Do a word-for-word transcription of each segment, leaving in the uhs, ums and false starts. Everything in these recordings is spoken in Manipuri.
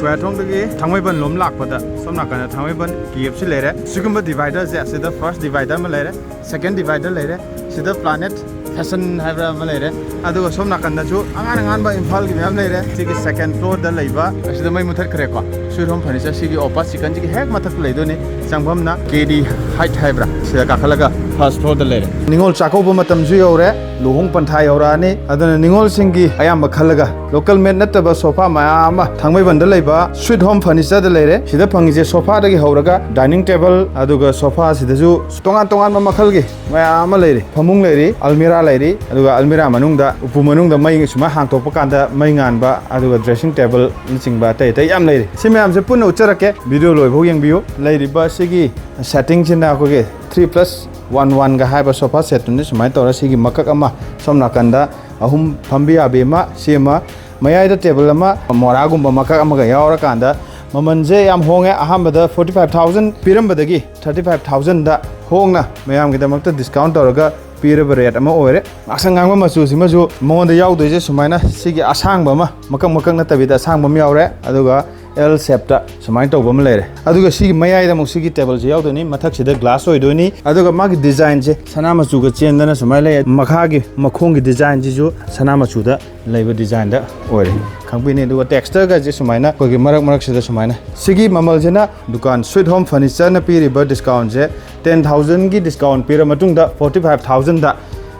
ꯀꯣꯌꯥꯊꯣꯡꯗꯒꯤ ꯊꯥꯡꯃꯩꯕꯟ ꯂꯣꯝ ꯂꯥꯛꯄꯗ ꯁꯣꯝ ꯅꯥꯀꯟꯗ ꯊꯥꯡꯃꯩꯕꯟ ꯀꯦ ꯑꯦꯐ ꯁꯤ ꯂꯩꯔꯦ꯫ ꯁꯤꯒꯨꯝꯕ dividerꯁꯦ, ꯑꯁꯤꯗ first divider ꯑꯃ ꯂꯩꯔꯦ, second divider ꯂꯩꯔꯦ, ꯁꯤꯗ Planet Fashion ꯍꯥꯏꯕ꯭ꯔꯥ ꯑꯃ ꯂꯩꯔꯦ꯫ ꯑꯗꯨꯒ ꯁꯣꯝ ꯅꯥꯀꯟꯗꯁꯨ ꯑꯉꯥꯟ ꯑꯉꯥꯟꯕ ꯏꯝꯐꯥꯜꯒꯤ ꯃꯌꯥꯝ ꯂꯩꯔꯦ꯫ ꯁꯤꯒꯤ second floorꯗ ꯂꯩꯕ ꯑꯁꯤꯗ ꯃꯩ ꯃꯨꯊꯠꯈ꯭ꯔꯦꯀꯣ꯫ Sweet Home Furnitureꯁꯤꯒꯤ Oppa Chickenꯁꯤꯒꯤ ꯍꯦꯛ ꯃꯊꯛꯇ ꯂꯩꯗꯣꯏꯅꯤ꯫ ꯆꯪꯐꯝꯅ ꯀꯦ ꯗꯤ ꯍꯥꯏꯠ ꯍꯥꯏꯕ꯭ꯔꯥ, ꯁꯤꯗ ꯀꯥꯈꯠꯂꯒ first floorꯗ ꯂꯩꯔꯦ꯫ ꯅꯤꯉꯣꯜ ꯆꯥꯛꯀꯧꯕ ꯃꯇꯝꯁꯨ ꯌꯧꯔꯦ, ꯂꯨꯍꯣꯡ ꯄꯟꯊꯥ ꯌꯧꯔꯛꯑꯅꯤ꯫ ꯑꯗꯨꯅ ꯅꯤꯉꯣꯜꯁꯤꯡꯒꯤ ꯑꯌꯥꯝꯕ ꯈꯜꯂꯒ local made ꯅꯠꯇꯕ sofa ꯃꯌꯥꯝ ꯑꯃ ꯊꯥꯡꯃꯩꯕꯟꯗ ꯂꯩꯕ Sweet Home Furnitureꯗ ꯂꯩꯔꯦ꯫ ꯁꯤꯗ ꯐꯪꯉꯤꯁꯦ sofaꯗꯒꯤ ꯍꯧꯔꯒ dining table, ꯑꯗꯨꯒ sofa ꯁꯤꯗꯁꯨ ꯇꯣꯉꯥꯟ ꯇꯣꯉꯥꯟꯕ ꯃꯈꯜꯒꯤ ꯃꯌꯥꯝ ꯑꯃ ꯂꯩꯔꯤ꯫ ꯐꯃꯨꯡ ꯂꯩꯔꯤ, ꯑꯜꯃꯤꯔꯥ ꯂꯩꯔꯤ, ꯑꯗꯨꯒ ꯑꯜꯃꯤꯔꯥ ꯃꯅꯨꯡꯗ, ꯎꯄꯨ ꯃꯅꯨꯡꯗ ꯃꯩ ꯁꯨꯃꯥꯏꯅ ꯍꯥꯡꯇꯣꯛꯄ ꯀꯥꯟꯗ ꯃꯩ ꯉꯥꯟꯕ, ꯑꯗꯨꯒ dressing tableꯅꯆꯤꯡꯕ ꯑꯇꯩ ꯑꯇꯩ ꯌꯥꯝ ꯂꯩꯔꯤ꯫ ꯁꯤ ꯃꯌꯥꯝꯁꯦ ꯄꯨꯟꯅ ꯎꯠꯆꯔꯛꯀꯦ, video ꯂꯣꯏꯐꯥꯎ ꯌꯦꯡꯕꯤꯌꯨ꯫ ꯂꯩꯔꯤꯕ ꯁꯤꯒꯤ settingꯁꯤꯅ ꯑꯩꯈꯣꯏꯒꯤ three plus one oneꯒ ꯍꯥꯏꯕ sofa setꯇꯨꯅꯤ꯫ ꯁꯨꯃꯥꯏꯅ ꯇꯧꯔ ꯁꯤꯒꯤ ꯃꯀꯛ ꯑꯃ ꯁꯣꯝ ꯅꯥꯀꯟꯗ ꯑꯍꯨꯝ ꯐꯝꯕ ꯌꯥꯕꯤ ꯑꯃ, ꯁꯤ ꯑꯃ, ꯃꯌꯥꯏꯗ table ꯑꯃ, ꯃꯣꯔꯥꯒꯨꯝꯕ ꯃꯀꯛ ꯑꯃꯒ ꯌꯥꯎꯔꯀꯥꯟꯗ ꯃꯃꯜꯁꯦ ꯌꯥꯝ ꯍꯣꯡꯉꯦ꯫ ꯑꯍꯥꯟꯕꯗ forty five thousand ꯄꯤꯔꯝꯕꯗꯒꯤ thirty five thousandꯗ ꯍꯣꯡꯅ ꯃꯌꯥꯝꯒꯤꯗꯃꯛꯇ discount ꯇꯧꯔꯒ ꯄꯤꯔꯕ rate ꯑꯃ ꯑꯣꯏꯔꯦ꯫ ꯉꯥꯛꯁꯪ ꯉꯥꯡꯕ ꯃꯆꯨꯁꯤꯃꯁꯨ ꯃꯉꯣꯟꯗ ꯌꯥꯎꯗꯣꯏꯁꯦ ꯁꯨꯃꯥꯏꯅ ꯁꯤꯒꯤ ꯑꯁꯥꯡꯕ ꯑꯃ, ꯃꯀꯛ ꯃꯀꯛ ꯅꯠꯇꯕꯤꯗ ꯑꯁꯥꯡꯕ ꯑꯃ ꯌꯥꯎꯔꯦ, ꯑꯗꯨꯒ L shapeꯇ ꯁꯨꯃꯥꯏꯅ ꯇꯧꯕ ꯑꯃ ꯂꯩꯔꯦ꯫ ꯑꯗꯨꯒ ꯁꯤꯒꯤ ꯃꯌꯥꯏꯗ ꯑꯃꯨꯛ ꯁꯤꯒꯤ tableꯁꯦ ꯌꯥꯎꯗꯣꯏꯅꯤ꯫ ꯃꯊꯛꯁꯤꯗ glass ꯑꯣꯏꯗꯣꯏꯅꯤ꯫ ꯑꯗꯨꯒ ꯃꯥꯒꯤ designꯁꯦ ꯁꯅꯥ ꯃꯆꯨꯒ ꯆꯦꯟꯗꯅ ꯁꯨꯃꯥꯏꯅ ꯂꯩ꯫ ꯃꯈꯥꯒꯤ ꯃꯈꯣꯡꯒꯤ designꯁꯤꯁꯨ ꯁꯅꯥ ꯃꯆꯨꯗ ꯂꯩꯕ designꯗ ꯑꯣꯏꯔꯦ꯫ ꯈꯪꯕꯤꯅꯤ꯫ ꯑꯗꯨꯒ textureꯒꯁꯦ ꯁꯨꯃꯥꯏꯅ ꯑꯩꯈꯣꯏꯒꯤ ꯃꯔꯛ ꯃꯔꯛꯁꯤꯗ ꯁꯨꯃꯥꯏꯅ꯫ ꯁꯤꯒꯤ ꯃꯃꯜꯁꯤꯅ ꯗꯨꯀꯥꯟ Sweet Home Furnitureꯅ ꯄꯤꯔꯤꯕ discountꯁꯦ ten thousandꯒꯤ discount ꯄꯤꯔ ꯃꯇꯨꯡꯗ forty five thousandꯗ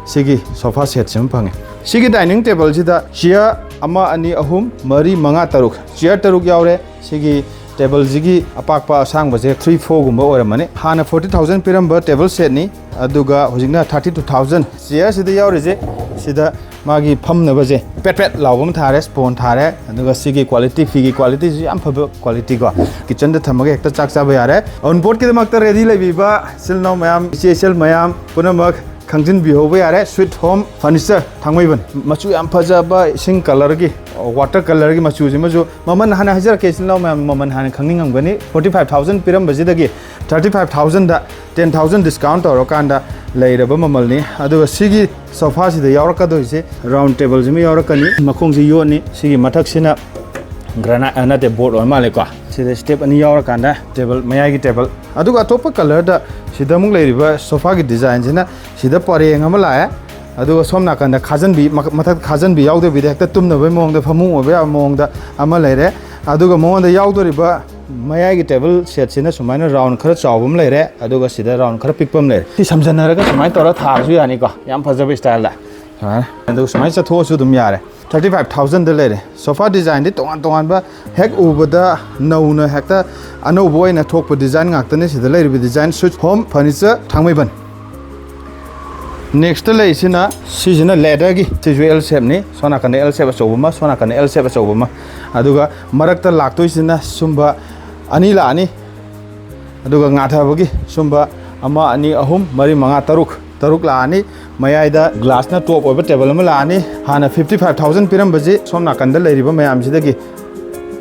ꯁꯤꯒꯤ sofa setꯁꯤꯃ ꯐꯪꯉꯦ꯫ ꯁꯤꯒꯤ dining tableꯁꯤꯗ chair ꯑꯃ, ꯑꯅꯤ, ꯑꯍꯨꯝ, ꯃꯔꯤ, ꯃꯉꯥ, ꯇꯔꯨꯛ, chair ꯇꯔꯨꯛ ꯌꯥꯎꯔꯦ꯫ ꯁꯤꯒꯤ tableꯁꯤꯒꯤ ꯑꯄꯥꯛꯄ ꯑꯁꯥꯡꯕꯁꯦ three fourꯒꯨꯝꯕ ꯑꯣꯏꯔꯝꯃꯅꯤ꯫ ꯍꯥꯟꯅ forty thousand ꯄꯤꯔꯝꯕ table setꯅꯤ, ꯑꯗꯨꯒ ꯍꯧꯖꯤꯛꯅ thirty two thousand꯫ Chairꯁꯤꯗ ꯌꯥꯎꯔꯤꯁꯦ, ꯁꯤꯗ ꯃꯥꯒꯤ ꯐꯝꯅꯕꯁꯦ ꯄꯦꯠ ꯄꯦꯠ ꯂꯥꯎꯕ ꯑꯃ ꯊꯥꯔꯦ, sponge ꯊꯥꯔꯦ, ꯑꯗꯨꯒ ꯁꯤꯒꯤ quality, ꯐꯤꯒꯤ qualityꯁꯨ ꯌꯥꯝ ꯐꯕ qualityꯀꯣ꯫ Kitchenꯗ ꯊꯝꯃꯒ ꯍꯦꯛꯇ ꯆꯥꯛ ꯆꯥꯕ ꯌꯥꯔꯦ꯫ ꯑꯎꯟꯄꯣꯠꯀꯤꯗꯃꯛꯇ ready ꯂꯩꯕꯤꯕ ꯏꯆꯤꯜ ꯏꯅꯥꯎ ꯃꯌꯥꯝ, ꯏꯆꯦ ꯏꯆꯜ ꯃꯌꯥꯝ ꯄꯨꯝꯅꯃꯛ ꯈꯪꯖꯤꯟꯕꯤꯍꯧꯕ ꯌꯥꯔꯦ꯫ Sweet Home Furniture ꯊꯥꯡꯃꯩꯕꯟ꯫ ꯃꯆꯨ ꯌꯥꯝ ꯐꯖꯕ ꯏꯁꯤꯡ colourꯒꯤ, water colourꯒꯤ ꯃꯆꯨꯁꯤꯃꯁꯨ ꯃꯃꯜ ꯍꯥꯟꯅ ꯍꯥꯏꯖꯔꯛꯀꯦ, ꯏꯆꯤꯜ ꯏꯅꯥꯎ ꯃꯌꯥꯝ ꯃꯃꯜ ꯍꯥꯟꯅ ꯈꯪꯅꯤꯡꯉꯝꯒꯅꯤ꯫ Forty five thousand ꯄꯤꯔꯝꯕꯁꯤꯗꯒꯤ thirty five thousandꯗ ten thousand discount ꯇꯧꯔꯀꯥꯟꯗ ꯂꯩꯔꯕ ꯃꯃꯜꯅꯤ꯫ ꯑꯗꯨꯒ ꯁꯤꯒꯤ sofaꯁꯤꯗ ꯌꯥꯎꯔꯛꯀꯗꯣꯏꯁꯦ round tableꯁꯤꯃ ꯌꯥꯎꯔꯛꯀꯅꯤ꯫ ꯃꯈꯣꯡꯁꯤ ꯌꯣꯠꯅꯤ꯫ ꯁꯤꯒꯤ ꯃꯊꯛꯁꯤꯅ ꯒ꯭ꯔꯅꯥꯏꯠ ꯅꯠꯇꯦ, ꯕꯣꯔꯗ ꯑꯣꯏ ꯃꯥꯜꯂꯦꯀꯣ꯫ ꯁꯤꯗ ꯁ꯭ꯇꯦꯞ ꯑꯅꯤ ꯌꯥꯎꯔꯀꯥꯟꯗ ꯇꯦꯕꯜ, ꯃꯌꯥꯏꯒꯤ ꯇꯦꯕꯜ꯫ ꯑꯗꯨꯒ ꯑꯇꯣꯞꯄ ꯀꯂꯔꯗ ꯁꯤꯗ ꯑꯃꯨꯛ ꯂꯩꯔꯤꯕ ꯁꯣꯐꯥꯒꯤ ꯗꯤꯖꯥꯏꯟꯁꯤꯅ ꯁꯤꯗ ꯄꯔꯦꯡ ꯑꯃ ꯂꯥꯛꯑꯦ, ꯑꯗꯨꯒ ꯁꯣꯝ ꯅꯥꯀꯟꯗ ꯈꯥꯖꯟꯕꯤ, ꯃꯊꯛ ꯈꯥꯖꯟꯕꯤ ꯌꯥꯎꯗꯕꯤꯗ ꯍꯦꯛꯇ ꯇꯨꯝꯅꯕꯒꯤ ꯃꯑꯣꯡꯗ, ꯐꯃꯨꯡ ꯑꯣꯏꯕ ꯌꯥꯕ ꯃꯑꯣꯡꯗ ꯑꯃ ꯂꯩꯔꯦ꯫ ꯑꯗꯨꯒ ꯃꯉꯣꯟꯗ ꯌꯥꯎꯗꯣꯔꯤꯕ ꯃꯌꯥꯏꯒꯤ ꯇꯦꯕꯜ ꯁꯦꯠꯁꯤꯅ ꯁꯨꯃꯥꯏꯅ ꯔꯥꯎꯟ ꯈꯔ ꯆꯥꯎꯕ ꯑꯃ ꯂꯩꯔꯦ, ꯑꯗꯨꯒ ꯁꯤꯗ ꯔꯥꯎꯟ ꯈꯔ ꯄꯤꯛꯄ ꯑꯃ ꯂꯩꯔꯦ꯫ ꯁꯤ ꯁꯝꯖꯟꯅꯔꯒ ꯁꯨꯃꯥꯏꯅ ꯇꯧꯔ ꯊꯥꯔꯁꯨ ꯌꯥꯅꯤꯀꯣ, ꯌꯥꯝ ꯐꯖꯕ ꯁ꯭ꯇꯥꯏꯜꯗ꯫ ꯁꯨꯃꯥꯏꯅ ꯑꯗꯨꯒ ꯁꯨꯃꯥꯏꯅ ꯆꯠꯊꯣꯛꯑꯁꯨ ꯑꯗꯨꯝ ꯌꯥꯔꯦ꯫ Thirty five thousandꯗ ꯂꯩꯔꯦ꯫ ꯁꯣꯐꯥ ꯗꯤꯖꯥꯏꯟꯗꯤ ꯇꯣꯉꯥꯟ ꯇꯣꯉꯥꯟꯕ, ꯍꯦꯛ ꯎꯕꯗ ꯅꯧꯅ ꯍꯦꯛꯇ ꯑꯅꯧꯕ ꯑꯣꯏꯅ ꯊꯣꯛꯄ ꯗꯤꯖꯥꯏꯟ ꯉꯥꯛꯇꯅꯤ ꯁꯤꯗ ꯂꯩꯔꯤꯕ ꯗꯤꯖꯥꯏꯟ꯫ Sweet Home Furniture, ꯊꯥꯡꯃꯩꯕꯟ꯫ Next ꯂꯩꯔꯤꯁꯤꯅ ꯁꯤꯁꯤꯅ leatherꯒꯤ, ꯁꯤꯁꯨ L shapeꯅꯤ꯫ ꯁꯣꯝ ꯅꯥꯀꯟꯗ L shape ꯑꯆꯧꯕ ꯑꯃ, ꯁꯣꯝ ꯅꯥꯀꯟꯗ L shape ꯑꯆꯧꯕ ꯑꯃ, ꯑꯗꯨꯒ ꯃꯔꯛꯇ ꯂꯥꯛꯇꯣꯏꯁꯤꯅ ꯁꯨꯝꯕ ꯑꯅꯤ ꯂꯥꯛꯑꯅꯤ꯫ ꯑꯗꯨꯒ ꯉꯥꯊꯕꯒꯤ ꯁꯨꯝꯕ ꯑꯃ, ꯑꯅꯤ, ꯑꯍꯨꯝ, ꯃꯔꯤ, ꯃꯉꯥ, ꯇꯔꯨꯛ, ꯇꯔꯨꯛ ꯂꯥꯛꯑꯅꯤ꯫ ꯃꯌꯥꯏꯗ glassꯅ top ꯑꯣꯏꯕ ꯇꯦꯕꯜ ꯑꯃ ꯂꯥꯛꯑꯅꯤ꯫ ꯍꯥꯟꯅ fifty five thousand ꯄꯤꯔꯝꯕꯁꯤ ꯁꯣꯝ ꯅꯥꯀꯟꯗ ꯂꯩꯔꯤꯕ ꯃꯌꯥꯝꯁꯤꯗꯒꯤ,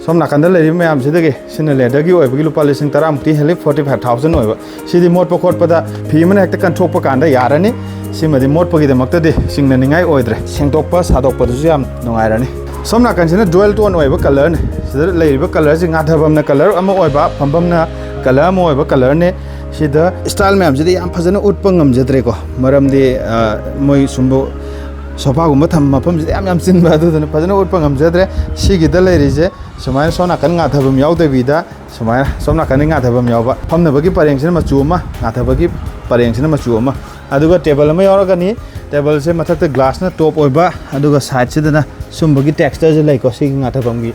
ꯁꯣꯝ ꯅꯥꯀꯟꯗ ꯂꯩꯔꯤꯕ ꯃꯌꯥꯝꯁꯤꯗꯒꯤ ꯁꯤꯅ leatherꯒꯤ ꯑꯣꯏꯕꯒꯤ ꯂꯨꯄꯥ ꯂꯤꯁꯤꯡ ꯇꯔꯥꯃꯨꯛꯇꯤ ꯍꯦꯜꯂꯤ, forty five thousand ꯑꯣꯏꯕ꯫ ꯁꯤꯗꯤ ꯃꯣꯠꯄ ꯈꯣꯠꯄꯗ ꯐꯤ ꯑꯃꯅ ꯍꯦꯛꯇ ꯀꯟꯊꯣꯛꯄ ꯀꯥꯟꯗ ꯌꯥꯔꯅꯤ꯫ ꯁꯤꯃꯗꯤ ꯃꯣꯠꯄꯒꯤꯗꯃꯛꯇꯗꯤ ꯆꯤꯡꯅꯅꯤꯡꯉꯥꯏ ꯑꯣꯏꯗ꯭ꯔꯦ, ꯁꯦꯡꯗꯣꯛꯄ ꯁꯥꯗꯣꯛꯄꯗꯁꯨ ꯌꯥꯝ ꯅꯨꯡꯉꯥꯏꯔꯅꯤ꯫ ꯁꯣꯝ ꯅꯥꯀꯟꯁꯤꯅ dual tone ꯑꯣꯏꯕ colourꯅꯤ꯫ ꯁꯤꯗ ꯂꯩꯔꯤꯕ colourꯁꯤ ꯉꯥꯊꯕꯝꯅ colour ꯑꯃ ꯑꯣꯏꯕ, ꯐꯝꯕꯝꯅ colour ꯑꯃ ꯑꯣꯏꯕ colourꯅꯤ꯫ ꯁꯤꯗ style ꯃꯌꯥꯝꯁꯤꯗꯤ ꯌꯥꯝ ꯐꯖꯅ ꯎꯠꯄ ꯉꯝꯖꯗ꯭ꯔꯦꯀꯣ, ꯃꯔꯝꯗꯤ, ꯑ, ꯃꯣꯏ ꯁꯨꯝꯕ ꯁꯣꯐꯥꯒꯨꯝꯕ ꯊꯝꯕ ꯃꯐꯝꯁꯤꯗ ꯌꯥꯝ ꯌꯥꯝ ꯆꯤꯟꯕ, ꯑꯗꯨꯗꯨꯅ ꯐꯖꯅ ꯎꯠꯄ ꯉꯝꯖꯗ꯭ꯔꯦ꯫ ꯁꯤꯒꯤꯗ ꯂꯩꯔꯤꯁꯦ ꯁꯨꯃꯥꯏꯅ ꯁꯣꯝ ꯅꯥꯀꯟ ꯉꯥꯊꯕꯝ ꯌꯥꯎꯗꯕꯤꯗ ꯁꯨꯃꯥꯏꯅ ꯁꯣꯝ ꯅꯥꯀꯟꯗ ꯉꯥꯊꯕꯝ ꯌꯥꯎꯕ, ꯐꯝꯅꯕꯒꯤ ꯄꯔꯦꯡꯁꯤꯅ ꯃꯆꯨ ꯑꯃ, ꯉꯥꯊꯕꯒꯤ ꯄꯔꯦꯡꯁꯤꯅ ꯃꯆꯨ ꯑꯃ, ꯑꯗꯨꯒ table ꯑꯃ ꯌꯥꯎꯔꯒꯅꯤ꯫ Tableꯁꯦ ꯃꯊꯛꯇ glassꯅ top ꯑꯣꯏꯕ, ꯑꯗꯨꯒ sideꯁꯤꯗꯅ ꯁꯨꯝꯕꯒꯤ textureꯁꯦ ꯂꯩꯀꯣ꯫ ꯁꯤꯒꯤ ꯉꯥꯊꯕꯝꯒꯤ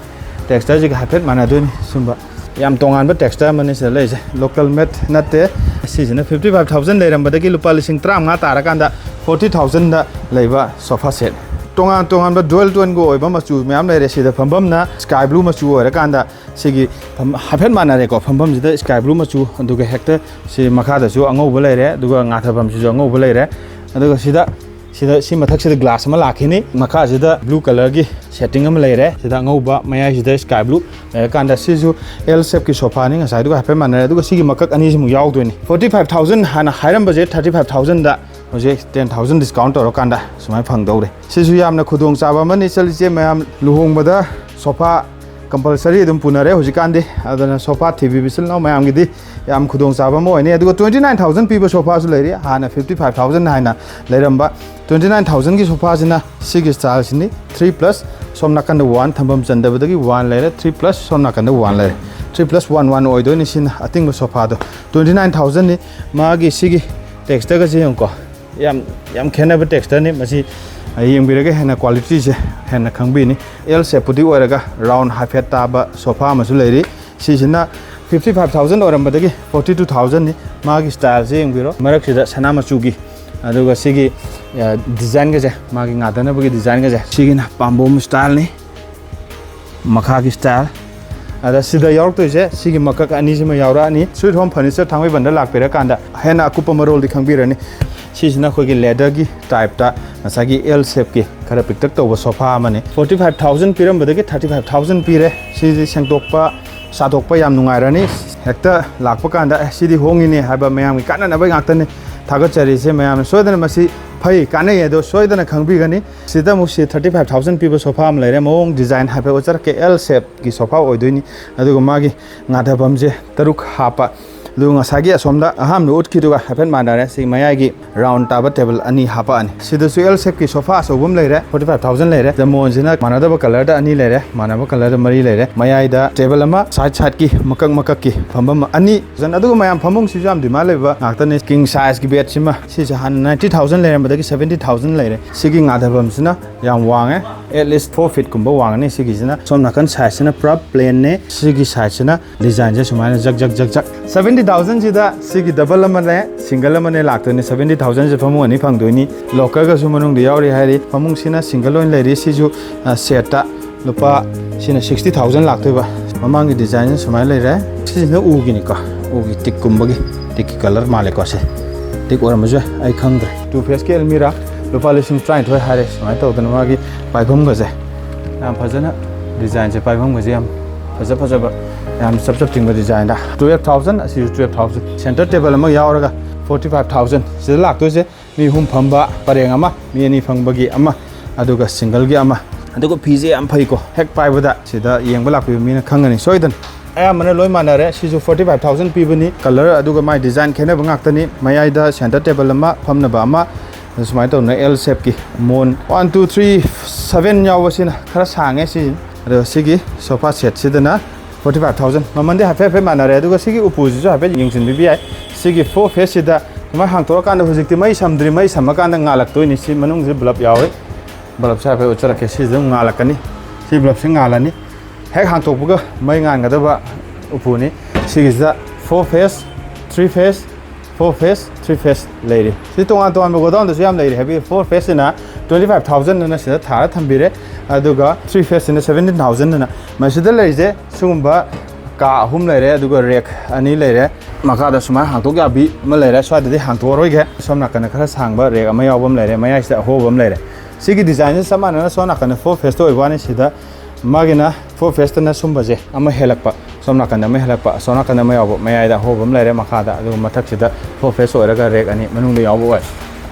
textureꯁꯤꯒ ꯍꯥꯏꯐꯦꯠ ꯃꯥꯟꯅꯗꯣꯏꯅꯤ꯫ ꯁꯨꯝꯕ ꯌꯥꯝ ꯇꯣꯉꯥꯟꯕ texture ꯑꯃꯅꯤ ꯁꯤꯗ ꯂꯩꯔꯤꯁꯦ, local made ꯅꯠꯇꯦ꯫ ꯁꯤꯁꯤꯅ fifty five thousand ꯂꯩꯔꯝꯕꯗꯒꯤ ꯂꯨꯄꯥ ꯂꯤꯁꯤꯡ ꯇꯔꯥꯃꯉꯥ ꯇꯥꯔꯀꯥꯟꯗ forty thousandꯗ ꯂꯩꯕ sofa set꯫ ꯇꯣꯉꯥꯟ ꯇꯣꯉꯥꯟꯕ dual toneꯒ ꯑꯣꯏꯕ ꯃꯆꯨ ꯃꯌꯥꯝ ꯂꯩꯔꯦ꯫ ꯁꯤꯗ ꯐꯝꯐꯝꯅ sky blue ꯃꯆꯨ ꯑꯣꯏꯔꯀꯥꯟꯗ ꯁꯤꯒꯤ ꯐꯝ-, ꯍꯥꯏꯐꯦꯠ ꯃꯥꯟꯅꯔꯦꯀꯣ꯫ ꯐꯝꯐꯝꯁꯤꯗ sky blue ꯃꯆꯨ, ꯑꯗꯨꯒ ꯍꯦꯛꯇ ꯁꯤ ꯃꯈꯥꯗꯁꯨ ꯑꯉꯧꯕ ꯂꯩꯔꯦ, ꯑꯗꯨꯒ ꯉꯥꯊꯐꯝꯁꯤꯁꯨ ꯑꯉꯧꯕ ꯂꯩꯔꯦ꯫ ꯑꯗꯨꯒ ꯁꯤꯗ, ꯁꯤꯗ ꯁꯤ ꯃꯊꯛꯁꯤꯗ glass ꯑꯃ ꯂꯥꯛꯈꯤꯅꯤ꯫ ꯃꯈꯥꯁꯤꯗ blue colourꯒꯤ setting ꯑꯃ ꯂꯩꯔꯦ, ꯁꯤꯗ ꯑꯉꯧꯕ, ꯃꯌꯥꯏꯁꯤꯗ sky blue ꯂꯩꯔꯀꯥꯟꯗ ꯁꯤꯁꯨ L shapeꯀꯤ sofaꯅꯤ, ꯉꯁꯥꯏꯗꯨꯒ ꯍꯥꯏꯐꯦꯠ ꯃꯥꯟꯅꯔꯦ꯫ ꯑꯗꯨꯒ ꯁꯤꯒꯤ ꯃꯀꯛ ꯑꯅꯤꯁꯤꯃꯨꯛ ꯌꯥꯎꯗꯣꯏꯅꯤ꯫ Forty five thousand ꯍꯥꯟꯅ ꯍꯥꯏꯔꯝꯕꯁꯦ thirty five thousandꯗ ꯍꯧꯖꯤꯛ ten thousand discount ꯇꯧꯔꯀꯥꯟꯗ ꯁꯨꯃꯥꯏꯅ ꯐꯪꯗꯧꯔꯦ꯫ ꯁꯤꯁꯨ ꯌꯥꯝꯅ ꯈꯨꯗꯣꯡꯆꯥꯕ ꯑꯃꯅꯤ, ꯏꯆꯜ ꯏꯆꯦ ꯃꯌꯥꯝ꯫ ꯂꯨꯍꯣꯡꯕꯗ sofa ꯀꯝꯄꯜꯁꯔꯤ ꯑꯗꯨꯝ ꯄꯨꯅꯔꯦ ꯍꯧꯖꯤꯛꯀꯥꯟꯗꯤ꯫ ꯑꯗꯨꯅ ꯁꯣꯐꯥ ꯊꯤꯕꯤꯕ ꯏꯆꯤꯜ ꯏꯅꯥꯎ ꯃꯌꯥꯝꯒꯤꯗꯤ ꯌꯥꯝ ꯈꯨꯗꯣꯡꯆꯥꯕ ꯑꯃ ꯑꯣꯏꯅꯤ꯫ ꯑꯗꯨꯒ twenty nine thousand ꯄꯤꯕ ꯁꯣꯐꯥꯁꯨ ꯂꯩꯔꯤ꯫ ꯍꯥꯟꯅ fifty five thousand ꯍꯥꯏꯅ ꯂꯩꯔꯝꯕ twenty nine thousandꯒꯤ ꯁꯣꯐꯥꯁꯤꯅ ꯁꯤꯒꯤ ꯁ꯭ꯇꯥꯏꯜꯁꯤꯅꯤ꯫ Three plus, ꯁꯣꯝ ꯅꯥꯀꯟꯗ ꯋꯥꯟ ꯊꯝꯐꯝ ꯆꯟꯗꯕꯗꯒꯤ ꯋꯥꯟ ꯂꯩꯔꯦ꯫ Three plus, ꯁꯣꯝ ꯅꯥꯀꯟꯗ ꯋꯥꯟ ꯂꯩꯔꯦ꯫ Three plus one one ꯑꯣꯏꯗꯣꯏꯅꯤ ꯁꯤꯅ ꯑꯇꯤꯡꯕ ꯁꯣꯐꯥꯗꯣ꯫ Twenty nine thousandꯅꯤ꯫ ꯃꯥꯒꯤ ꯁꯤꯒꯤ textureꯒꯁꯦ ꯌꯦꯡꯉꯨꯀꯣ꯫ ꯌꯥꯝ, ꯌꯥꯝ ꯈꯦꯠꯅꯕ textureꯅꯤ꯫ ꯃꯁꯤ ꯌꯦꯡꯕꯤꯔꯒ ꯍꯦꯟꯅ qualityꯁꯦ ꯍꯦꯟꯅ ꯈꯪꯕꯤꯅꯤ꯫ L shapeꯄꯨꯗꯤ ꯑꯣꯏꯔꯒ round ꯍꯥꯏꯐꯦꯠ ꯇꯥꯕ ꯁꯣꯐꯥ ꯑꯃꯁꯨ ꯂꯩꯔꯤ꯫ ꯁꯤꯁꯤꯅ fifty five thousand ꯑꯣꯏꯔꯝꯕꯗꯒꯤ forty two thousandꯅꯤ꯫ ꯃꯥꯒꯤ styleꯁꯦ ꯌꯦꯡꯕꯤꯔꯣ꯫ ꯃꯔꯛꯁꯤꯗ ꯁꯅꯥ ꯃꯆꯨꯒꯤ, ꯑꯗꯨꯒ ꯁꯤꯒꯤ, ꯑ, designꯒꯁꯦ, ꯃꯥꯒꯤ ꯉꯥꯗꯅꯕꯒꯤ designꯒꯁꯦ, ꯁꯤꯒꯤꯅ ꯄꯥꯝꯕꯣꯝ styleꯅꯤ꯫ ꯃꯈꯥꯒꯤ style꯫ ꯑꯗ ꯁꯤꯗ ꯌꯥꯎꯔꯛꯇꯣꯏꯁꯦ ꯁꯤꯒꯤ ꯃꯀꯛ ꯑꯅꯤꯁꯤꯃ ꯌꯥꯎꯔꯛꯑꯅꯤ꯫ Sweet Home Furniture ꯊꯥꯡꯃꯩꯕꯟꯗ ꯂꯥꯛꯄꯤꯔꯀꯥꯟꯗ ꯍꯦꯟꯅ ꯑꯀꯨꯞꯄ ꯃꯔꯣꯜꯗꯤ ꯈꯪꯕꯤꯔꯅꯤ꯫ ꯁꯤꯁꯤꯅ ꯑꯩꯈꯣꯏꯒꯤ leatherꯒꯤ typeꯇ ꯉꯁꯥꯏꯒꯤ L shapeꯀꯤ ꯈꯔ ꯄꯤꯛꯇꯛ ꯇꯧꯕ ꯁꯣꯐꯥ ꯑꯃꯅꯤ꯫ Forty five thousand ꯄꯤꯔꯝꯕꯗꯒꯤ thirty five thousand ꯄꯤꯔꯦ꯫ ꯁꯤꯗꯤ ꯁꯦꯡꯗꯣꯛꯄ ꯁꯥꯗꯣꯛꯄ ꯌꯥꯝ ꯅꯨꯡꯉꯥꯏꯔꯅꯤ꯫ ꯍꯦꯛꯇ ꯂꯥꯛꯄ ꯀꯥꯟꯗ "ꯑꯦ, ꯁꯤꯗꯤ ꯍꯣꯡꯉꯤꯅꯦ" ꯍꯥꯏꯕ ꯃꯌꯥꯝꯒꯤ ꯀꯥꯟꯅꯅꯕ ꯉꯥꯛꯇꯅꯤ ꯊꯥꯒꯠꯆꯔꯤꯁꯦ꯫ ꯃꯌꯥꯝꯅ ꯁꯣꯏꯗꯅ ꯃꯁꯤ ꯐꯩ, ꯀꯥꯟꯅꯩ ꯑꯗꯣ ꯁꯣꯏꯗꯅ ꯈꯪꯕꯤꯒꯅꯤ꯫ ꯁꯤꯗ ꯑꯃꯨꯛ ꯁꯤ thirty five thousand ꯄꯤꯕ ꯁꯣꯐꯥ ꯑꯃ ꯂꯩꯔꯦ꯫ ꯃꯑꯣꯡ design ꯍꯥꯏꯐꯦꯠ ꯎꯠꯆꯔꯛꯀꯦ꯫ L shapeꯀꯤ ꯁꯣꯐꯥ ꯑꯣꯏꯗꯣꯏꯅꯤ꯫ ꯑꯗꯨꯒ ꯃꯥꯒꯤ ꯉꯥꯊꯐꯝꯁꯦ ꯇꯔꯨꯛ ꯍꯥꯞꯄ꯫ ꯑꯗꯨꯒ ꯉꯁꯥꯏꯒꯤ ꯑꯁꯣꯝꯗ ꯑꯍꯥꯟꯕ ꯎꯠꯈꯤꯗꯨꯒ ꯍꯥꯏꯐꯦꯠ ꯃꯥꯟꯅꯔꯦ꯫ ꯁꯤ ꯃꯌꯥꯏꯒꯤ round ꯇꯥꯕ table ꯑꯅꯤ ꯍꯥꯞꯄꯛꯑꯅꯤ꯫ ꯁꯤꯗꯁꯨ L shapeꯀꯤ ꯁꯣꯐꯥ ꯑꯆꯧꯕ ꯑꯃ ꯂꯩꯔꯦ, forty five thousand ꯂꯩꯔꯦ꯫ ꯖꯃꯣꯟꯁꯤꯅ ꯃꯥꯟꯅꯗꯕ colourꯗ ꯑꯅꯤ ꯂꯩꯔꯦ, ꯃꯥꯟꯅꯕ colourꯗ ꯃꯔꯤ ꯂꯩꯔꯦ꯫ ꯃꯌꯥꯏꯗ table ꯑꯃ, side sideꯀꯤ ꯃꯀꯛ ꯃꯀꯛꯀꯤ ꯐꯝꯐꯝ ꯑꯅꯤ꯫ ꯑꯗꯨꯒ ꯃꯌꯥꯝ ꯐꯃꯨꯡꯁꯤꯁꯨ ꯌꯥꯝ demand ꯂꯩꯕ ꯉꯥꯛꯇꯅꯦ꯫ King sizeꯀꯤ bedꯁꯤꯃ, ꯁꯤꯁꯦ ꯍꯥꯟꯅ ninety thousand ꯂꯩꯔꯝꯕꯗꯒꯤ seventy thousand ꯂꯩꯔꯦ꯫ ꯁꯤꯒꯤ ꯉꯥꯊꯐꯝꯁꯤꯅ ꯌꯥꯝ ꯋꯥꯡꯉꯦ, at least four feetꯀꯨꯝꯕ ꯋꯥꯡꯉꯅꯤ꯫ ꯁꯤꯒꯤꯁꯤꯅ ꯁꯣꯝ ꯅꯥꯀꯟ sideꯁꯤꯅ ꯄꯨꯔꯥ plainꯅꯦ, ꯁꯤꯒꯤ sideꯁꯤꯅ designꯁꯦ ꯁꯨꯃꯥꯏꯅ ꯖꯛ ꯖꯛ ꯖꯛ ꯖꯛ꯫ Seventy thousandꯁꯤꯗ ꯁꯤꯒꯤ double ꯑꯃꯅꯦ, single ꯑꯃꯅꯦ ꯂꯥꯛꯇꯣꯏꯅꯦ꯫ Seventy thousandꯁꯦ ꯐꯃꯨꯡ ꯑꯅꯤ ꯐꯪꯗꯣꯏꯅꯤ꯫ Lockerꯒꯁꯨ ꯃꯅꯨꯡꯗ ꯌꯥꯎꯔꯤ ꯍꯥꯏꯔꯤ꯫ ꯐꯃꯨꯡꯁꯤꯅ single ꯑꯣꯏꯅ ꯂꯩꯔꯤ꯫ ꯁꯤꯁꯨ, ꯑ, setꯇ ꯂꯨꯄꯥ, ꯁꯤꯅ sixty thousand ꯂꯥꯛꯇꯣꯏꯕ꯫ ꯃꯃꯥꯡꯒꯤ designꯁꯤꯅ ꯁꯨꯃꯥꯏꯅ ꯂꯩꯔꯦ꯫ ꯁꯤꯁꯤꯅ ꯎꯒꯤꯅꯤꯀꯣ, ꯎꯒꯤ ꯇꯤꯛꯀꯨꯝꯕꯒꯤ, ꯇꯤꯛꯀꯤ colour ꯃꯥꯜꯂꯦꯀꯣ꯫ ꯁꯦ ꯇꯤꯛ ꯑꯣꯏꯔꯝꯕꯁꯨ ꯌꯥꯏ, ꯑꯩ ꯈꯪꯗ꯭ꯔꯦ꯫ Two faceꯀꯤ ꯑꯦꯜꯃꯤꯔꯥ ꯂꯨꯄꯥ ꯂꯤꯁꯤꯡ ꯇꯔꯥꯅꯤꯊꯣꯏ ꯍꯥꯏꯔꯦ꯫ ꯁꯨꯃꯥꯏꯅ ꯇꯧꯗꯅ ꯃꯥꯒꯤ ꯄꯥꯏꯐꯝꯒꯁꯦ ꯌꯥꯝ ꯐꯖꯅ, designꯁꯦ, ꯄꯥꯏꯐꯝꯒꯁꯦ ꯌꯥꯝ ꯐꯖ ꯐꯖꯕ, ꯌꯥꯝ ꯆꯞ ꯆꯞ ꯆꯤꯡꯕ designꯗ꯫ Twelve thousand, ꯑꯁꯤꯁꯨ twelve thousand꯫ Center table ꯑꯃ ꯌꯥꯎꯔꯒ forty five thousand꯫ ꯁꯤꯗ ꯂꯥꯛꯇꯣꯏꯁꯦ ꯃꯤ ꯑꯍꯨꯝ ꯐꯝꯕ ꯄꯔꯦꯡ ꯑꯃ, ꯃꯤ ꯑꯅꯤ ꯐꯝꯕꯒꯤ ꯑꯃ, ꯑꯗꯨꯒ singleꯒꯤ ꯑꯃ꯫ ꯑꯗꯨꯒ ꯐꯤꯁꯦ ꯌꯥꯝ ꯐꯩꯀꯣ, ꯍꯦꯛ ꯄꯥꯏꯕꯗ ꯁꯤꯗ ꯌꯦꯡꯕ ꯂꯥꯛꯄꯤꯕ ꯃꯤꯅ ꯈꯪꯒꯅꯤ ꯁꯣꯏꯗꯅ꯫ ꯑꯌꯥꯝꯕꯅ ꯂꯣꯏ ꯃꯥꯟꯅꯔꯦ꯫ ꯁꯤꯁꯨ forty five thousand ꯄꯤꯕꯅꯤ꯫ Colour ꯑꯗꯨꯒ ꯃꯥꯏ design ꯈꯦꯠꯅꯕ ꯉꯥꯛꯇꯅꯤ꯫ ꯃꯌꯥꯏꯗ center table ꯑꯃ, ꯐꯝꯅꯕ ꯑꯃ, ꯑꯗꯨ ꯁꯨꯃꯥꯏꯅ ꯇꯧꯗꯅ L shape ꯀꯤ ꯃꯣꯟ one, two, three, seven ꯌꯥꯎꯕꯁꯤꯅ ꯈꯔ ꯁꯥꯡꯉꯦ ꯁꯤ꯫ ꯑꯗꯣ ꯁꯤꯒꯤ sofa set ꯁꯤꯗꯅ forty five thousand꯫ ꯃꯃꯟꯗꯤ ꯍꯥꯏꯐꯦꯠ ꯍꯥꯏꯐꯦꯠ ꯃꯥꯟꯅꯔꯦ꯫ ꯑꯗꯨꯒ ꯁꯤꯒꯤ ꯎꯄꯨꯁꯤꯁꯨ ꯍꯥꯏꯐꯦꯠ ꯌꯦꯡꯁꯤꯟꯕꯤꯕ ꯌꯥꯏ꯫ ꯁꯤꯒꯤ four face ꯁꯤꯗ ꯁꯨꯃꯥꯏꯅ ꯍꯥꯡꯇꯣꯛꯑꯀꯥꯟꯗ, ꯍꯧꯖꯤꯛꯇꯤ ꯃꯩ ꯁꯝꯗ꯭ꯔꯤ, ꯃꯩ ꯁꯝꯃꯀꯥꯟꯗ ꯉꯥꯜꯂꯛꯇꯣꯏꯅꯤ꯫ ꯁꯤ ꯃꯅꯨꯡꯁꯤꯗ bulb ꯌꯥꯎꯔꯤ꯫ Bulb ꯁꯦ ꯍꯥꯏꯐꯦꯠ ꯎꯠꯆꯔꯛꯀꯦ꯫ ꯁꯤꯁꯨ ꯑꯗꯨꯝ ꯉꯥꯜꯂꯛꯀꯅꯤ꯫ ꯁꯤ bulb ꯁꯤ ꯉꯥꯜꯂꯅꯤ꯫ ꯍꯦꯛ ꯍꯥꯡꯇꯣꯛꯄꯒ ꯃꯩ ꯉꯥꯟꯒꯗꯕ ꯎꯄꯨꯅꯤ꯫ ꯁꯤꯒꯤꯁꯤꯗ four face, three face, four face, three face ꯂꯩꯔꯤ꯫ ꯁꯤ ꯇꯣꯉꯥꯟ ꯇꯣꯉꯥꯟꯕ godown ꯗꯁꯨ ꯌꯥꯝ ꯂꯩꯔꯤ꯫ ꯍꯥꯏꯕꯗꯤ four face ꯁꯤꯅ twenty five thousand ꯑꯅ ꯁꯤꯗ ꯊꯥꯔ ꯊꯝꯕꯤꯔꯦ, ꯑꯗꯨꯒ three face ꯁꯤꯅ seventeen thousand ꯑꯅ꯫ ꯃꯁꯤꯗ ꯂꯩꯔꯤꯁꯦ ꯁꯤꯒꯨꯝꯕ ꯀꯥ ꯑꯍꯨꯝ ꯂꯩꯔꯦ, ꯑꯗꯨꯒ rack ꯑꯅꯤ ꯂꯩꯔꯦ꯫ ꯃꯈꯥꯗ ꯁꯨꯃꯥꯏꯅ ꯍꯥꯡꯇꯣꯛ ꯌꯥꯕꯤ ꯑꯃ ꯂꯩꯔꯦ꯫ ꯁ꯭ꯋꯥꯏꯗꯗꯤ ꯍꯥꯡꯇꯣꯛꯑꯔꯣꯏꯒꯦ꯫ ꯁꯣꯝ ꯅꯥꯀꯟꯗ ꯈꯔ ꯁꯥꯡꯕ rack ꯑꯃ ꯌꯥꯎꯕ ꯑꯃ ꯂꯩꯔꯦ, ꯃꯌꯥꯏꯁꯤꯗ ꯑꯍꯣꯕ ꯑꯃ ꯂꯩꯔꯦ꯫ ꯁꯤꯒꯤ design ꯁꯦ ꯆꯞ ꯃꯥꯟꯅꯅ ꯁꯣꯝ ꯅꯥꯀꯟꯗ four face ꯇ ꯑꯣꯏꯕ ꯋꯥꯅꯤ꯫ ꯁꯤꯗ ꯃꯥꯒꯤꯅ four face ꯇꯅ ꯁꯨꯝꯕꯁꯦ ꯑꯃ ꯍꯦꯜꯂꯛꯄ, ꯁꯣꯝ ꯅꯥꯀꯟꯗ ꯑꯃ ꯍꯦꯜꯂꯛꯄ, ꯑꯁꯣꯝ ꯅꯥꯀꯟꯗ ꯑꯃ ꯌꯥꯎꯕ, ꯃꯌꯥꯏꯗ ꯑꯍꯣꯕ ꯑꯃ ꯂꯩꯔꯦ ꯃꯈꯥꯗ, ꯑꯗꯨꯒ ꯃꯊꯛꯁꯤꯗ four face ꯑꯣꯏꯔꯒ rack ꯑꯅꯤ ꯃꯅꯨꯡꯗ ꯌꯥꯎꯕ ꯑꯣꯏ꯫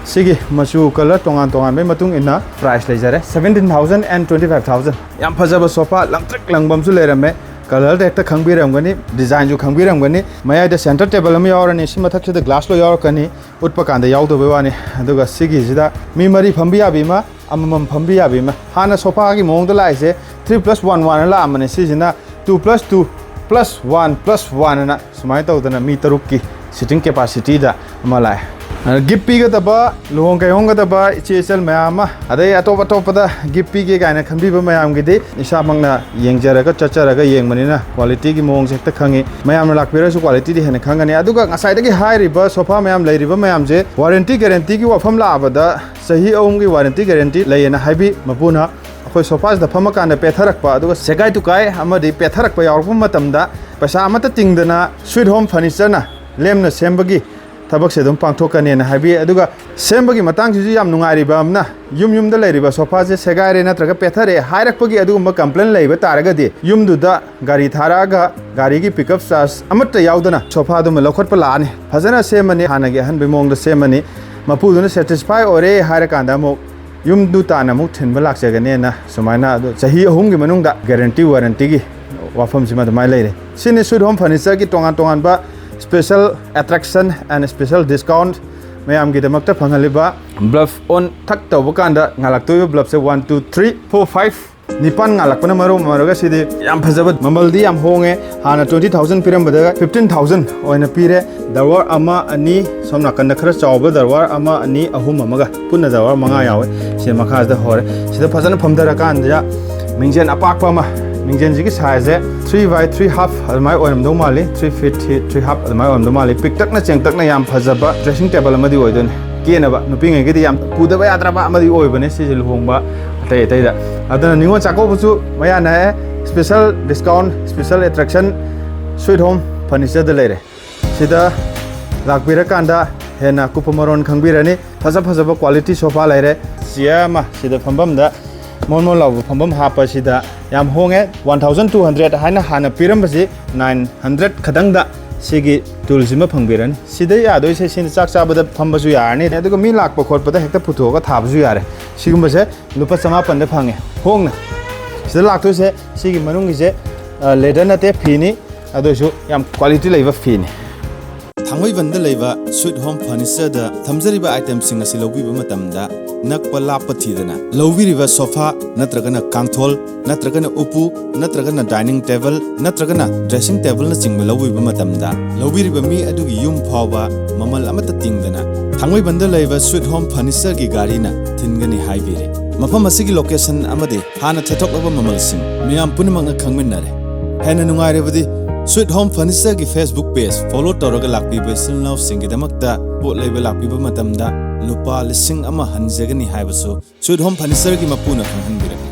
ꯁꯤꯒꯤ ꯃꯆꯨ colour ꯇꯣꯉꯥꯟ ꯇꯣꯉꯥꯟꯕꯒꯤ ꯃꯇꯨꯡ ꯏꯟꯅ price ꯂꯩꯖꯔꯦ, seventeen thousand and twenty five thousand꯫ ꯌꯥꯝ ꯐꯖꯕ sofa ꯂꯪꯇ꯭ꯔꯤꯛ ꯂꯪꯕ ꯑꯃꯁꯨ ꯂꯩꯔꯝꯃꯦ꯫ Colour ꯗ ꯍꯦꯛꯇ ꯈꯪꯕꯤꯔꯝꯒꯅꯤ, design ꯁꯨ ꯈꯪꯕꯤꯔꯝꯒꯅꯤ꯫ ꯃꯌꯥꯏꯗ center table ꯑꯃ ꯌꯥꯎꯔꯅꯤ, ꯁꯤ ꯃꯊꯛꯁꯤꯗ glass ꯂꯣꯏ ꯌꯥꯎꯔꯛꯀꯅꯤ꯫ ꯎꯠꯄ ꯀꯥꯟꯗ ꯌꯥꯎꯗꯕꯩ ꯋꯥꯅꯤ꯫ ꯑꯗꯨꯒ ꯁꯤꯒꯤꯁꯤꯗ ꯃꯤ ꯃꯔꯤ ꯐꯝꯕ ꯌꯥꯕꯤ ꯑꯃ, ꯑꯃꯃꯝ ꯐꯝꯕ ꯌꯥꯕꯤ ꯑꯃ꯫ ꯍꯥꯟꯅ sofa ꯒꯤ ꯃꯑꯣꯡꯗ ꯂꯥꯛꯏꯁꯦ three plus one one ꯂꯥꯛꯑꯝꯕꯅꯦ, ꯁꯤꯁꯤꯅ two plus two plus one plus one ꯑꯅ ꯁꯨꯃꯥꯏꯅ ꯇꯧꯗꯅ ꯃꯤ ꯇꯔꯨꯛꯀꯤ seating capacity ꯗ ꯑꯃ ꯂꯥꯛꯑꯦ꯫ ꯑꯗ gift ꯄꯤꯒꯗꯕ, ꯂꯨꯍꯣꯡ ꯀꯩꯍꯣꯡꯒꯗꯕ ꯏꯆꯦ ꯏꯆꯜ ꯃꯌꯥꯝ ꯑꯃ, ꯑꯗꯩ ꯑꯇꯣꯞ ꯑꯇꯣꯞꯄꯗ gift ꯄꯤꯒꯦ ꯀꯥꯏꯅ ꯈꯟꯕꯤꯕ ꯃꯌꯥꯝꯒꯤꯗꯤ ꯏꯁꯥꯃꯛꯅ ꯌꯦꯡꯖꯔꯒ ꯆꯠꯆꯔꯒ ꯌꯦꯡꯕꯅꯤꯅ quality ꯒꯤ ꯃꯑꯣꯡꯁꯦ ꯍꯦꯛꯇ ꯈꯪꯉꯤ꯫ ꯃꯌꯥꯝꯅ ꯂꯥꯛꯄꯤꯔꯁꯨ quality ꯗꯤ ꯍꯦꯟꯅ ꯈꯪꯒꯅꯤ꯫ ꯑꯗꯨꯒ ꯉꯁꯥꯏꯗꯒꯤ ꯍꯥꯏꯔꯤꯕ sofa ꯃꯌꯥꯝ ꯂꯩꯔꯤꯕ ꯃꯌꯥꯝꯁꯦ warranty guarantee ꯒꯤ ꯋꯥꯐꯝ ꯂꯥꯛꯑꯕꯗ ꯆꯍꯤ ꯑꯍꯨꯝꯒꯤ warranty guarantee ꯂꯩꯌꯦꯅ ꯍꯥꯏꯕꯤ ꯃꯄꯨꯅ꯫ ꯑꯩꯈꯣꯏ sofa ꯁꯤꯗ ꯐꯝꯃꯀꯥꯟꯗ ꯄꯦꯠꯊꯔꯛꯄ, ꯑꯗꯨꯒ ꯁꯦꯒꯥꯏ ꯇꯨꯀꯥꯏ ꯑꯃꯗꯤ ꯄꯦꯠꯊꯔꯛꯄ ꯌꯥꯎꯔꯛꯄ ꯃꯇꯝꯗ ꯄꯩꯁꯥ ꯑꯃꯠꯇ ꯇꯤꯡꯗꯅ Sweet Home Furniture ꯅ ꯂꯦꯝꯅ ꯁꯦꯝꯕꯒꯤ ꯊꯕꯛꯁꯦ ꯑꯗꯨꯝ ꯄꯥꯡꯊꯣꯛꯀꯅꯦꯅ ꯍꯥꯏꯕꯤ꯫ ꯑꯗꯨꯒ ꯁꯦꯝꯕꯒꯤ ꯃꯇꯥꯡꯁꯤꯁꯨ ꯌꯥꯝ ꯅꯨꯡꯉꯥꯏꯔꯤꯕ ꯑꯃꯅ, ꯌꯨꯝ ꯌꯨꯝꯗ ꯂꯩꯔꯤꯕ sofa ꯁꯦ ꯁꯦꯒꯥꯏꯔꯦ ꯅꯠꯇ꯭ꯔꯒ ꯄꯦꯠꯊꯔꯦ ꯍꯥꯏꯔꯛꯄꯒꯤ ꯑꯗꯨꯒꯨꯝꯕ complain ꯂꯩꯕ ꯇꯥꯔꯒꯗꯤ, ꯌꯨꯝꯗꯨꯗ ꯒꯥꯔꯤ ꯊꯥꯔꯛꯑꯒ ꯒꯥꯔꯤꯒꯤ pickup charge ꯑꯃꯠꯇ ꯌꯥꯎꯗꯅ sofa ꯗꯨꯃ ꯂꯧꯈꯠꯄ ꯂꯥꯛꯑꯅꯤ꯫ ꯐꯖꯅ ꯁꯦꯝꯃꯅꯤ, ꯍꯥꯟꯅꯒꯤ ꯑꯍꯟꯕꯒꯤ ꯃꯑꯣꯡꯗ ꯁꯦꯝꯃꯅꯤ꯫ ꯃꯄꯨꯗꯨꯅ satisfy ꯑꯣꯏꯔꯦ ꯍꯥꯏꯔꯀꯥꯟꯗ ꯑꯃꯨꯛ ꯌꯨꯝꯗꯨ ꯇꯥꯟꯅ ꯑꯃꯨꯛ ꯊꯤꯟꯕ ꯂꯥꯛꯆꯒꯅꯦꯅ ꯁꯨꯃꯥꯏꯅ, ꯑꯗꯣ ꯆꯍꯤ ꯑꯍꯨꯝꯒꯤ ꯃꯅꯨꯡꯗ guarantee warrantyꯒꯤ ꯋꯥꯐꯝꯁꯤꯃ ꯑꯗꯨꯃꯥꯏꯅ ꯂꯩꯔꯦ꯫ ꯁꯤꯅꯤ Sweet Home Furnitureꯒꯤ ꯇꯣꯉꯥꯟ ꯇꯣꯉꯥꯟꯕ special attraction and special discount ꯃꯌꯥꯝꯒꯤꯗꯃꯛꯇ ꯐꯪꯍꯜꯂꯤꯕ꯫ Bulb on ꯊꯛ ꯇꯧꯕ ꯀꯥꯟꯗ ꯉꯥꯜꯂꯛꯇꯣꯏꯕ bulbꯁꯦ one, two, three, four, five, ꯅꯤꯄꯥꯟ ꯉꯥꯜꯂꯛꯄꯅ ꯃꯔꯝ ꯑꯣꯏꯔꯒ ꯁꯤꯗꯤ ꯌꯥꯝ ꯐꯖꯕ, ꯃꯃꯜꯗꯤ ꯌꯥꯝ ꯍꯣꯡꯉꯦ꯫ ꯍꯥꯟꯅ twenty thousand ꯄꯤꯔꯝꯕꯗ fifteen thousand ꯑꯣꯏꯅ ꯄꯤꯔꯦ꯫ Drawer ꯑꯃ, ꯑꯅꯤ, ꯁꯣꯝ ꯅꯥꯀꯟꯗ ꯈꯔ ꯆꯥꯎꯕ drawer ꯑꯃ, ꯑꯅꯤ, ꯑꯍꯨꯝ ꯑꯃꯒ ꯄꯨꯟꯅ drawer ꯃꯉꯥ ꯌꯥꯎꯋꯦ꯫ ꯁꯤꯗ ꯃꯈꯥꯁꯤꯗ ꯍꯣꯔꯦ꯫ ꯁꯤꯗ ꯐꯖꯅ ꯐꯝꯊꯔꯀꯥꯟꯗ ꯃꯤꯡꯖꯦꯜ ꯑꯄꯥꯛꯄ ꯑꯃ, ꯃꯤꯡꯖꯦꯜꯁꯤꯒꯤ sizeꯁꯦ three by three half ꯑꯗꯨꯃꯥꯏꯅ ꯑꯣꯏꯔꯝꯗꯧ ꯃꯥꯜꯂꯤ꯫ Three feet, three half ꯑꯗꯨꯃꯥꯏꯅ ꯑꯣꯏꯔꯝꯗꯧ ꯃꯥꯜꯂꯤ꯫ ꯄꯤꯛꯇꯛꯅ ꯆꯦꯡꯇꯛꯅ ꯌꯥꯝ ꯐꯖꯕ dressing table ꯑꯃꯗꯤ ꯑꯣꯏꯗꯣꯏꯅꯦ꯫ ꯀꯦꯅꯕ ꯅꯨꯄꯤꯉꯩꯒꯤꯗꯤ ꯌꯥꯝ ꯄꯨꯗꯕ ꯌꯥꯗ꯭ꯔꯕ ꯑꯃꯗꯤ ꯑꯣꯏꯕꯅꯦ ꯁꯤꯁꯦ ꯂꯨꯍꯣꯡꯕ ꯑꯇꯩ ꯑꯇꯩꯗ꯫ ꯑꯗꯨꯅ ꯅꯤꯉꯣꯜ ꯆꯥꯛꯀꯧꯕꯁꯨ ꯃꯌꯥ ꯅꯛꯑꯦ꯫ Special discount, special attraction Sweet Home Furnitureꯗ ꯂꯩꯔꯦ꯫ ꯁꯤꯗ ꯂꯥꯛꯄꯤꯔꯀꯥꯟꯗ ꯍꯦꯟꯅ ꯑꯀꯨꯞꯄ ꯃꯔꯣꯟ ꯈꯪꯕꯤꯔꯅꯤ꯫ ꯐꯖ ꯐꯖꯕ quality sofa ꯂꯩꯔꯦ꯫ Chair ꯑꯃ ꯁꯤꯗ ꯐꯝꯐꯝꯗ ꯃꯣꯟ ꯃꯣꯟ ꯂꯥꯎꯕ ꯐꯝꯐꯝ ꯍꯥꯞꯄꯁꯤꯗ ꯌꯥꯝ ꯍꯣꯡꯉꯦ꯫ One thousand two hundred ꯍꯥꯏꯅ ꯍꯥꯟꯅ ꯄꯤꯔꯝꯕꯁꯤ nine hundred ꯈꯛꯇꯪꯗ ꯁꯤꯒꯤ ꯇꯨꯜꯁꯤꯃ ꯐꯪꯕꯤꯔꯅꯤ꯫ ꯁꯤꯗ ꯌꯥꯗꯣꯏꯁꯦ ꯁꯤꯅ ꯆꯥꯛ ꯆꯥꯕꯗ ꯐꯝꯕꯁꯨ ꯌꯥꯔꯅꯤ, ꯑꯗꯨꯒ ꯃꯤ ꯂꯥꯛꯄ ꯈꯣꯠꯄꯗ ꯍꯦꯛꯇ ꯄꯨꯊꯣꯛꯑꯒ ꯊꯥꯕꯁꯨ ꯌꯥꯔꯦ꯫ ꯁꯤꯒꯨꯝꯕꯁꯦ ꯂꯨꯄꯥ ꯆꯃꯥꯄꯟꯗ ꯐꯪꯉꯦ ꯍꯣꯡꯅ꯫ ꯁꯤꯗ ꯂꯥꯛꯇꯣꯏꯁꯦ ꯁꯤꯒꯤ ꯃꯅꯨꯡꯒꯤꯁꯦ leather ꯅꯠꯇꯦ, ꯐꯤꯅꯤ, ꯑꯗꯨ ꯑꯣꯏꯁꯨ ꯌꯥꯝ quality ꯂꯩꯕ ꯐꯤꯅꯤ꯫ ꯊꯥꯡꯃꯩꯕꯟꯗ ꯂꯩꯕ Sweet Home Furnitureꯗ ꯊꯝꯖꯔꯤꯕ itemꯁꯤꯡ ꯑꯁꯤ ꯂꯧꯕꯤꯕ ꯃꯇꯝꯗ ꯅꯛꯄ ꯂꯥꯞꯄ ꯊꯤꯗꯅ ꯂꯧꯕꯤꯔꯤꯕ sofa ꯅꯠꯇ꯭ꯔꯒꯅ ꯀꯥꯡꯊꯣꯜ ꯅꯠꯇ꯭ꯔꯒꯅ ꯎꯄꯨ ꯅꯠꯇ꯭ꯔꯒꯅ dining table ꯅꯠꯇ꯭ꯔꯒꯅ dressing tableꯅꯆꯤꯡꯕ ꯂꯧꯕꯤꯕ ꯃꯇꯝꯗ ꯂꯧꯕꯤꯔꯤꯕ ꯃꯤ ꯑꯗꯨꯒꯤ ꯌꯨꯝ ꯐꯥꯎꯕ ꯃꯃꯜ ꯑꯃꯠꯇ ꯇꯤꯡꯗꯅ ꯊꯥꯡꯃꯩꯕꯟꯗ ꯂꯩꯕ Sweet Home Furnitureꯒꯤ ꯒꯥꯔꯤꯅ ꯊꯤꯟꯒꯅꯤ ꯍꯥꯏꯕꯤꯔꯦ꯫ ꯃꯐꯝ ꯑꯁꯤꯒꯤ location ꯑꯃꯗꯤ ꯍꯥꯟꯅ ꯊꯦꯠꯇꯣꯛꯂꯕ ꯃꯃꯜꯁꯤꯡ ꯃꯤꯌꯥꯝ ꯄꯨꯝꯅꯃꯛꯅ ꯈꯪꯃꯤꯟꯅꯔꯦ꯫ ꯍꯦꯟꯅ ꯅꯨꯡꯉꯥꯏꯔꯕꯗꯤ Sweet Home Furnitureꯒꯤ Facebook page follow ꯇꯧꯔꯒ ꯂꯥꯛꯄꯤꯕ ꯏꯆꯤꯜ ꯏꯅꯥꯎꯁꯤꯡꯒꯤꯗꯃꯛꯇ ꯄꯣꯠ ꯂꯩꯕ ꯂꯥꯛꯄꯤꯕ ꯃꯇꯝꯗ ꯂꯨꯄꯥ ꯂꯤꯁꯤꯡ ꯑꯃ ꯍꯟꯖꯒꯅꯤ ꯍꯥꯏꯕꯁꯨ Sweet Home Furnitureꯒꯤ ꯃꯄꯨꯅ ꯈꯪꯍꯟꯕꯤꯔꯝꯃꯤ꯫